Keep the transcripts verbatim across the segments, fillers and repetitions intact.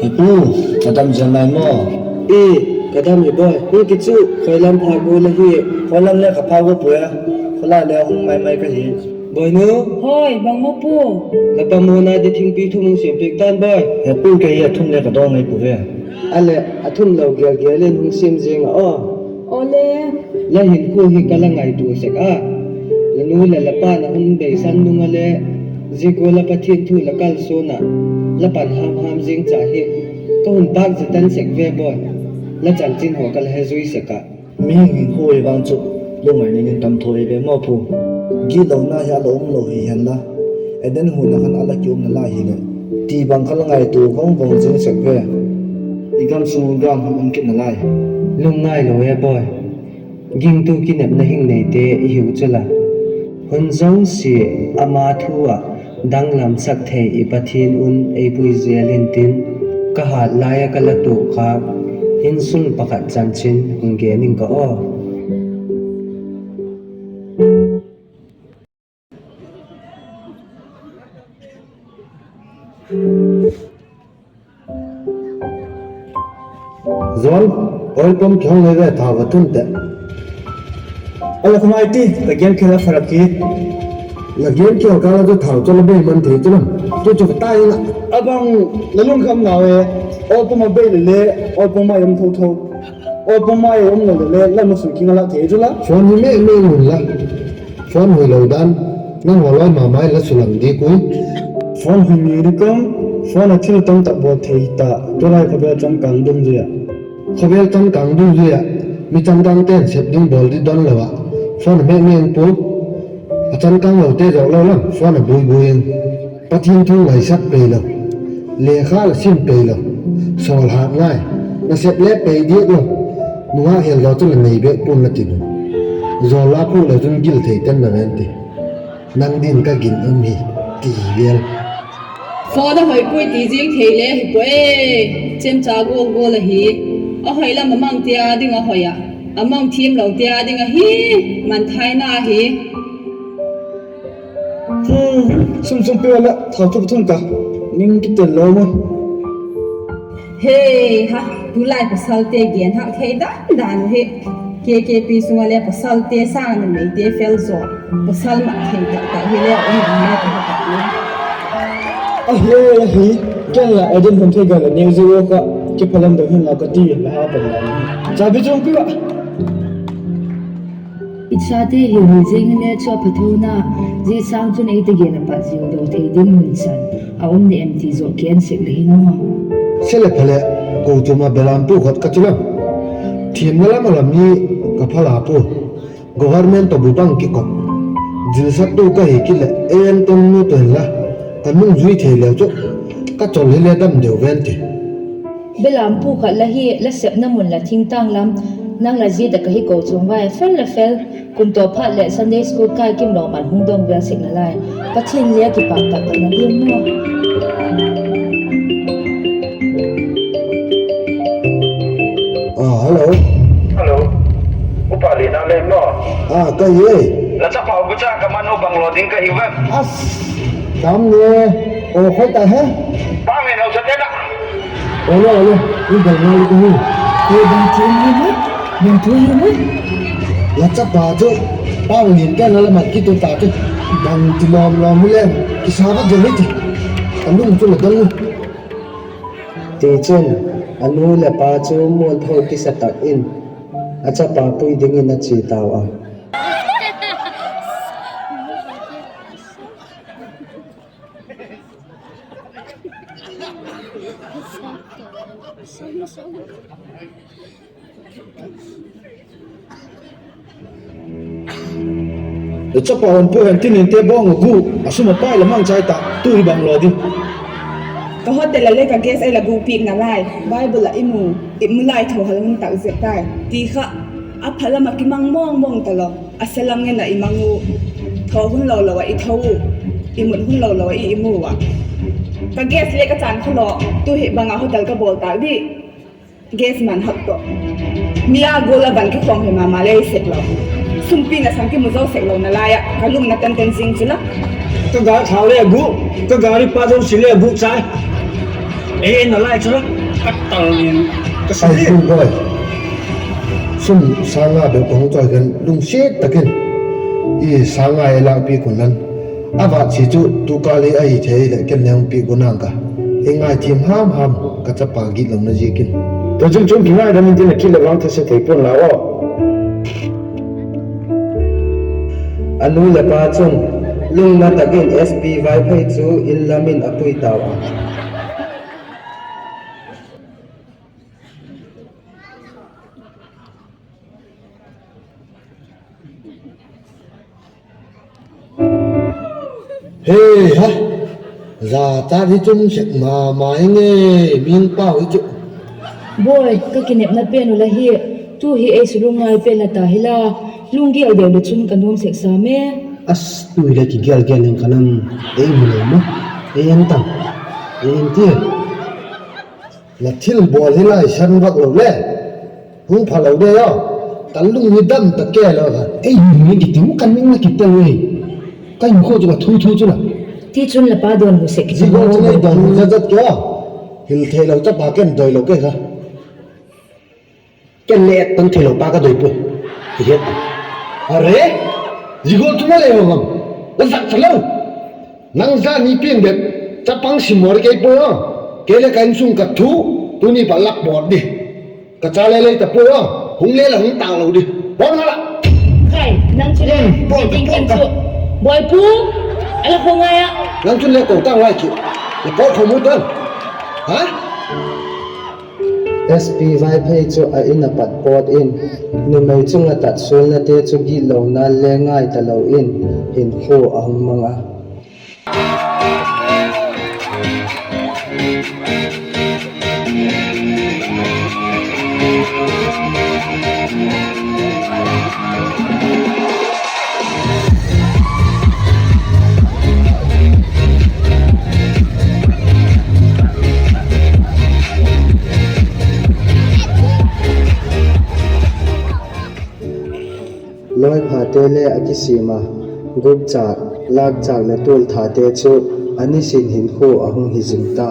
He pu, ka dam zel nai maw? I, ka dam hi bawi. Hung kichu, khoi lam pha gual ahi. Khoi lam le ka pha gua puai a, khawlai le hung mai mai ka hi. Bawinu. Hoi, bang maw pu? La pa Mona di thingpi thum hung siam piak tan bawi. He pu, kei hi a thum le ka dawn ngai puai ve. A leh, a thum lo gel gel in hung siam zing a aw. Awle. La hinkhua hi ka la ngaitua sek a, la nu leh la pa'n a hun beisan nung a le, zia gual a Pathian thu la kalsuan ah, la pan ham ham zing cha hi ka hun pâk zia tan sek ve bawi. La chanchin haw ka la he zui sek ah. Mihing hinkhua i vang chu lungngai ning in tam tho ei ve maw pu. Gitlona hi a la um lo hi hen la, Eden huan ah khan a la ki umna lai hileh, ti bang kha la ngaitua vang vang zing sek ve. I gam sung gam hung um kitna lai. Lungngai lo e bawi. Gingtu kinepna hing neite i hiu chu la, hun zosia ama thu ah danglamsak thei i Pathian un ei pui zel intin, ka hât lai ah ka la tuak kha insung pakhat chanchin hung gen ing ka aw. John, oil pump kihong le ve, thau va tun teh. A la khum ai ti, ka gen khel a pharak hi. La gen khel kâl a chu thau chu la bei man thei chu lam. Tu chu ka tai ing a. A bang, la lungkham nau e, oil pump a bei le le, oil pump mai um tho tho. Oil pump mai um lo le le, la ma sung king a la thei chu la. Phone hi mei mei un la. Phone hoi lo dan, nanghaw lawi ma mai la sulam di kui. Phone hoi mi di kam, phone a thil tam tak bawl thei ta, tulai khawvel changkâng dungzui ah. Khawvel changkâng dungzui ah, mi changkângte'n sep ding bawl di don lo ah, phone a mei mei un pua. A changkâng lote zawk lo lam phone a bui bui in. Pathian thu ngaisak pei lo, lekha la sim pei lo, sawl hat ngai, nasep le pei diak lo, nungak hel zaw chu la nei bek pua'n la ti nu. Zawl la phuak le chun gil thei ten la ven ti. Nang din ka gin um hi, ti vel. Phone a hoi puai ti ziang thei le hi puai e, chemcha gual gual ahi. A hoi lam a mang tia ding a hoi ah, a mang thiam lo tia ding ahi, manthaina ahi. Sum sung pi la thau thu thun ka, ning kitel lo maw. He ha, tulai pasalte gen hak thei dan dan uh hi. K K P sung a le pasalte sâng a numeite fel zaw, pasal mat thei tak tak hi le a um ding le ka hi tak le. A hi, a hi, ken la Eden hun thei ga la neu zia kha, kiphalam deu hin la ka ti la ha pan la. Chabi chung pi la. I chate hi hui zing le chu a pha tho na, zia sâng chun ei ti gen a pat zing daw thei ding mun chan a um ni em ti zaw ken sek le hin maw. Se le pha le, kochuam a belam pu khat ka chu lam. Thiamna lam a lam hi ka pha la pua. Government tawh bu bang kikot. Zilsaktu ka hi kit leh ei en ten nu to inla, ka nungzui thei leu chu, ka chawl hile dam deu ven ti. Belam pu khat la hi, la sepna mun la thingtâng lam, nang la ziat ah ka hi kochuam vai fel la fel, kum tawp phat leh Sunday school kai kim lo man hung dong vel sek nalai. Pathian le a kipâk tak tak na diam maw. Hello. Upa Lian a le maw? Ka hi e. La chapa u gucha ka man u bang law ding ka hi vem? Dam le, aw khoi ta he. Bang e nau sa te na. Ole, ole, i bel ngai ka hi. Ei bang thu hi mu, bang thu hi mu. La chapa chu, Pau Lian ka na la mat kit u ta chu. Bang ti lawm lawm hile, kisa va deu hi ti. Ka lung chu la dang u. Tichun, a nu leh pa chu mualpho kisa tak in, a chapa pui dingin a chia tau a. Chapa hun pui hen tin inte bawng a gu, a sum a pai la mangchai ta, tu hi bang law di. Ka hotel a le ka guest ei la gu piak nalai, Bible ah i mu, i mu lai tho hal hun tak zet tai, ti kha, a pha lam ah kimang mawng mawng talo, a sa lam ngen ah i mang u, tho hun lo lo ah i tho u, i mut hun lo lo ah i, i mu u ah. Ka guest le ka chan kha law, tu hi bang a hotel ka bawl tak di. Guest man hak tawh. Mi a gual a van kikhawm hi ma ma le i sek lo. Sumpi na sang kimu zo sek lo nalai ah, ka lungna ten ten zing chu la. Ka gâri thau le a gûk, ka gâri pa zosia le a gûk chai. Ei en nalai chu la, ka tal in ka sa di. Pu Boi, sum sâng nga bep ka hung chawi khan lungsiat tak in, i sâng nga ei lâkpiak un lan. A vât chi chu tu kâl hi ahi thei leh ken le hung piak gu nang ka. Ei ngaithiam ham ham, ka chapa gitlona ziakin. Tuchung chun kingaidam intin, a kit leh vang thase thei pua'n lau aw. A nu leh pa chun lungna tak in S P Vaiphei chu in lam in a pui tau a. He ha, za ta hi chum sek ma ma hi nge, ming pau hi chu. Boi, ka kinepna pen u la hi, tu hi ei sulung ngai pen la ta hi la, lunggel deu leh chun ka nuam sek sa me. As, tu hi le kigel gel in ka nam, ei mu lo ma, ei en tang, ei en ti. La thil bawl hi lai san vak lo le, hung pha lo de aw, ka lung hi dam ta ke lo kha. Ei hi hi kiti u ka ning la kitel e, ka hinkhua chu ka thu thu chu la. Tichun la pa dawnhu sek kiti. Zia gual chu nei dawnhu zat zat ke aw, hil theilo chapa ken doi lo ke kha. Ken le et tan theilo pa ka doi puai, i hiat. Are, zia gual chu la le ho ngam, la zat ta lo. Nang zani pian bep, chapang sim maw kei puai aw. Kei le ka insung ka thu, tuni pa lak bawt di. Ka cha le lei ta puai aw, hung le la hung tâk lo di. Bawl ngal a. Khai, nang chu le, ding kin chu. Boi pu, a la kho ngai a. Nang chun le ko tang lai chu. Le ko kho mu tan. Ha? S P Vaiphei chu a in a pat pawt in, numei chung a tatsualnate chu gitlona le ngai talo in, hinkhua a hung mang a. Lawiphate le a kisiam a, gûkchâk, lâkchâk leh tualthate chu a nisin hinkhua a hung hi zing ta.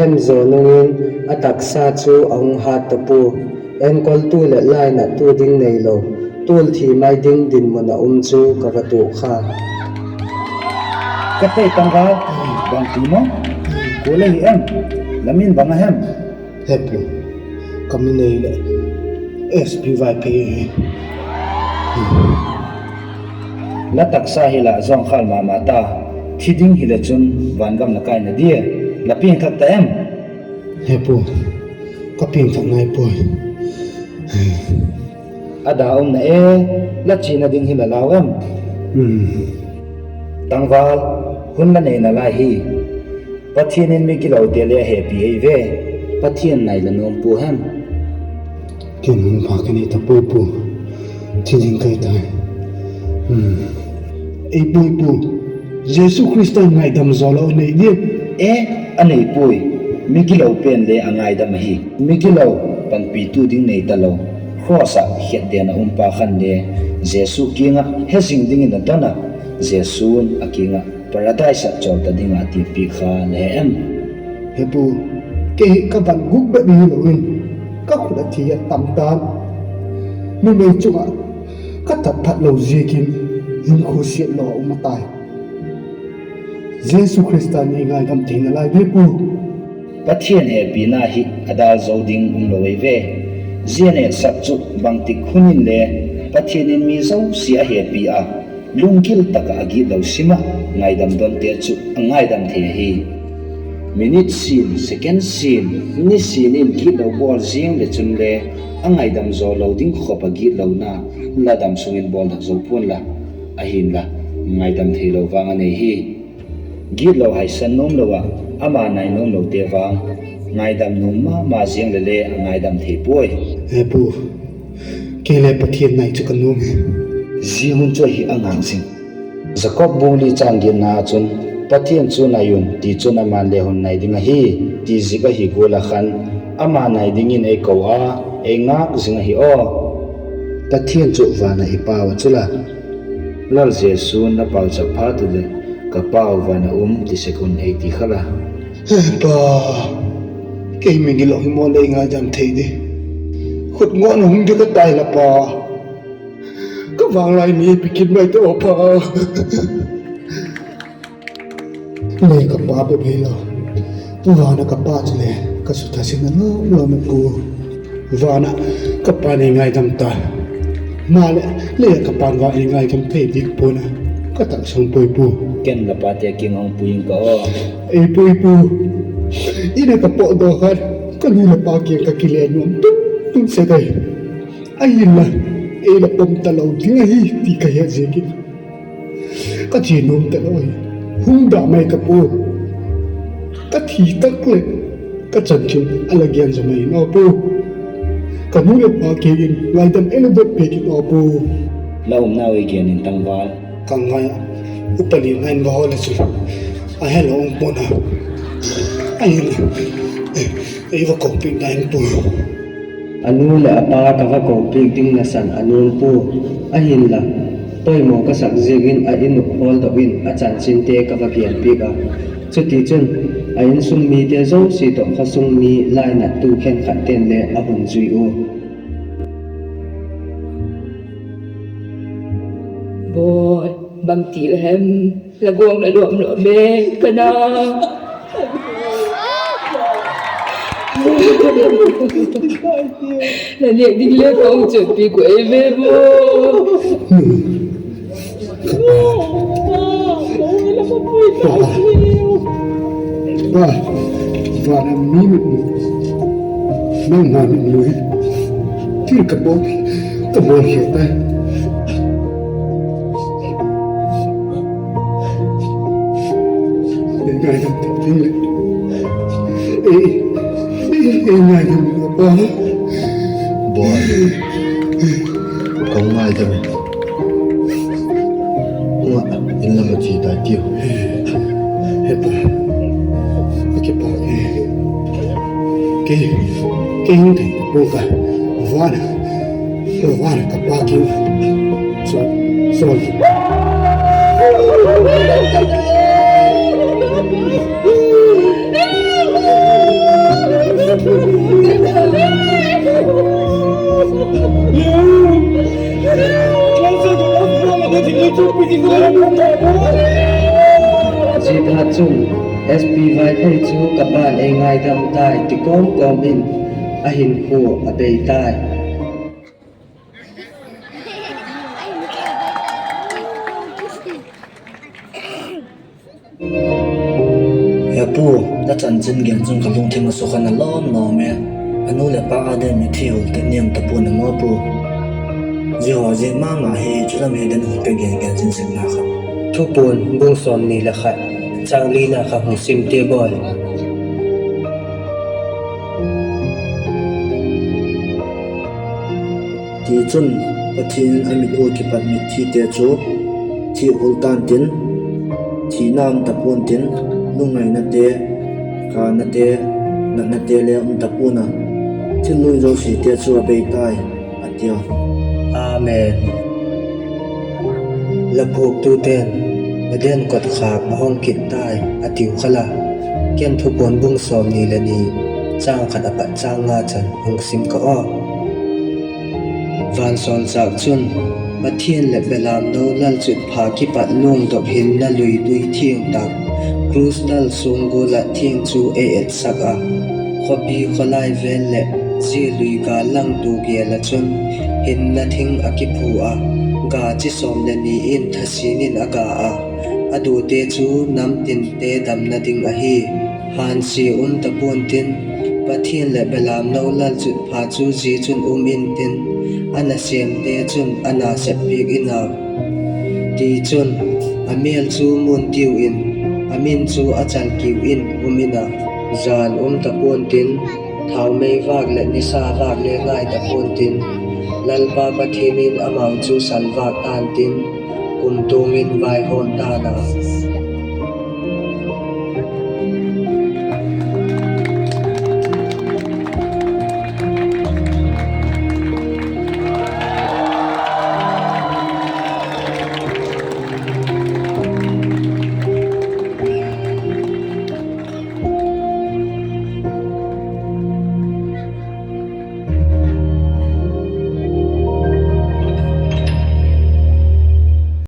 Hem zaw nung in a taksa chu a hung hât ta pua. Enkoltu leh lainattu ding neilo, tual thi mai ding dinmun ah um chu ka va tuak kha. Ka thei tangval, bangti maw? Kua la hi em? La min bang a hem? He pu, ka min ei leh S P Vaiphei hi. La taksa hi la zawngkhâl ma ma ta, thi ding hileh chun vangam la kaina dia, la piangthak ta em? He pu, ka piangthak nai puai. A da um na e, la chiana ding hi la lau em? Tangval, hun la neina lai hi. Pathian in migilote le a hepi ei ve. Pathian nai la nuam pua hem? Ken hun pha ka nei ta puai pu. Thi ding kai tai. Ei puai pu. Jesu Khrista ngaidam zaw lo nei diam? E, a nei puai. Migilo pen le a ngaidam ahi. Migilo, panpitu ding nei talo, cross ah khetden a um pa khan le Jesu kiang ah hezing dingin a don ah, Jesu'n a kiang ah, Paradise ah chawl ta ding ah, a ti piak kha la he em? He pu, kei hi ka van gûk bep hilo in, ka khut a thi a tam ta'n, numei chung ah ka tat phat lo ziakin, hinkhua siat lo a um a tai. Jesu Khrista'n ei ngaidam theina lai ve pu. Pathian hepina hi a dâl zo ding um lo ei ve. Zia a etsak chu bangtik hun in le Pathian in mi zosia a hepi a, lunggil tak ah a gitlo sim ah ngaidam donte chu a ngaidam thei ahi. Minute sin, second sin, nisin in gitlo bawl ziang leh chunle, a ngaidam zaw lo ding khop ah gitlona la dam sung in bawl dak zo pua'n la, ahinla, ngaidam theilo vang a nei hi. Gitlo haisan nuam lo ah, ama nai nuam lote vang, ngaidam nuam ma ma ziang leh le a ngaidam thei puai. He pu, kei le Pathian nai chu ka nuam hi. Zia hun chu ahi a ngâk zing. Jakob bung li châng giatna ah chun, Pathian chu nai un, tichun ama'n le hun nai ding ahi, ti zik ahi gual ah khan, ama nai dingin ei ko a, ei ngâk zing ahi aw. Pathian chu van ah i pau a chu la, Lal Jesu'n, Na pauchap phat u leh, Ka pau van ah um, ti sek un, ei ti kha la. He Pa, kei migilo hi maw lei ngaidam thei di, khut ngawn a hung di ka tai la Pa. Ka vang lai mi pi kit mai ta aw Pa. Le ka Pa bep hilo, van ah ka Pa chule ka suthasin a lawm lawm e pu. Van ah ka Pa'n ei ngaidam ta, maleh le ah ka Pa'n va ei ngaidam thei dik pua'n a, ka taksang puai pu. Ken la pate kiang a hung pui ing ka aw. Ei pui pu, in ah ka pawtdaw khan ka nu leh pa kiang ka kile nuam tum tum sek ahi. Ahinla, ei la pom talo ding ahi ti ka het ziakin, ka chia nuam talo ahi. Hung da mai ka pu. Ka thi tak leh ka chanchin a la gen zaw mai in aw pu. Ka nu leh pa kiang in ngaidam ei la dot piak in aw pu. La umnau ei gen in tangval. Ka ngai ah, upa lina in va hawl le chu a helo um pua'n a. Ahinla, ei va kopiak ding in pu. A nu leh a pa ka va kopiak ding nasan a nuam pu. Ahinla, poimaw ka sak ziakin a in uh hawldok in a chanchinte ka va genpiak a. Chutichun, a insung mite zosia tawh khawsung mi lainattu khenkhatte'n le a hun zui ua. Bawi, bangti la hem, la guang la luam luam e, ka na. La nêk ding le ka hung chialpi kua ei ve maw. Pa, van a mi mitmu, nangma mitmu hi thil ka bawl, ka bawl khel tai. Ei ngaidam thei ding leh, ei, ei, ei ngaidam a Pa. Bawi, ka ngaidam e. Hung ah, in lam a chia tai tiu. He Pa, ka kipâk e. Kei, kei hung thei pua'n ka, van a, van a ka Pa kiang, sorry, sorry. Zia phat chun, S P Vaiphei chu ka Pa'n ei ngaidam tai ti kawm kawm in a hinkhua a bei tai. He pu, la chanchin gen chun ka lungthim a sukha na lawm lawm e. A nu leh pa â ding mithi hul te niam ta pua'n a maw pu. Zia haw zia ma ma hi chu lam hi den hul pe gen gen zing sek na kha. Thupuan bung sawmni leh khat, châng lina kha hung sim te bawi. Tichun, Pathian in a mit ua kipat mitthite chu thik hul ta'n tin, thina um ta pua'n tin, lungngainate, kânate, natnate le um ta pua'n a, thil nuai zosiate chu a bei tai, a tia. Amen. La phuaktute'n Eden kotkhâk a hong kit tai, a tiu kha la. Ken Thupuan bung sawmni leh ni, châng khat apat châng nga chan hung sim ka aw. Vansawlchâk chun, Pathian leh Belamno lalchutpha kipat luangdok hinna lui tui thiang tak, krus dal suang gual ah thiang chu ei etsak a, khawpi khawlai vêl leh zia lui gâl langtu gêl ah chun hinna thing a kiphu a, ga chi sawm leh ni in thasin in a ga a, a duate chu nam tinte damna ding ahi. Hânsia um ta pua'n tin, Pathian leh Belamno lalchutpha chu zia chun um intin, a nasêmte chun a na sep piak in a. Tichun, a mêl chu mun tiu in, a min chu a chal kiu in um in a. Jan um ta pua'n tin, thaumei vâk leh nisa vâk le ngai ta pua'n tin, Lalpa Pathian in amau chu salvâk ta'n tin, kumtuang in vaihawm ta'n a.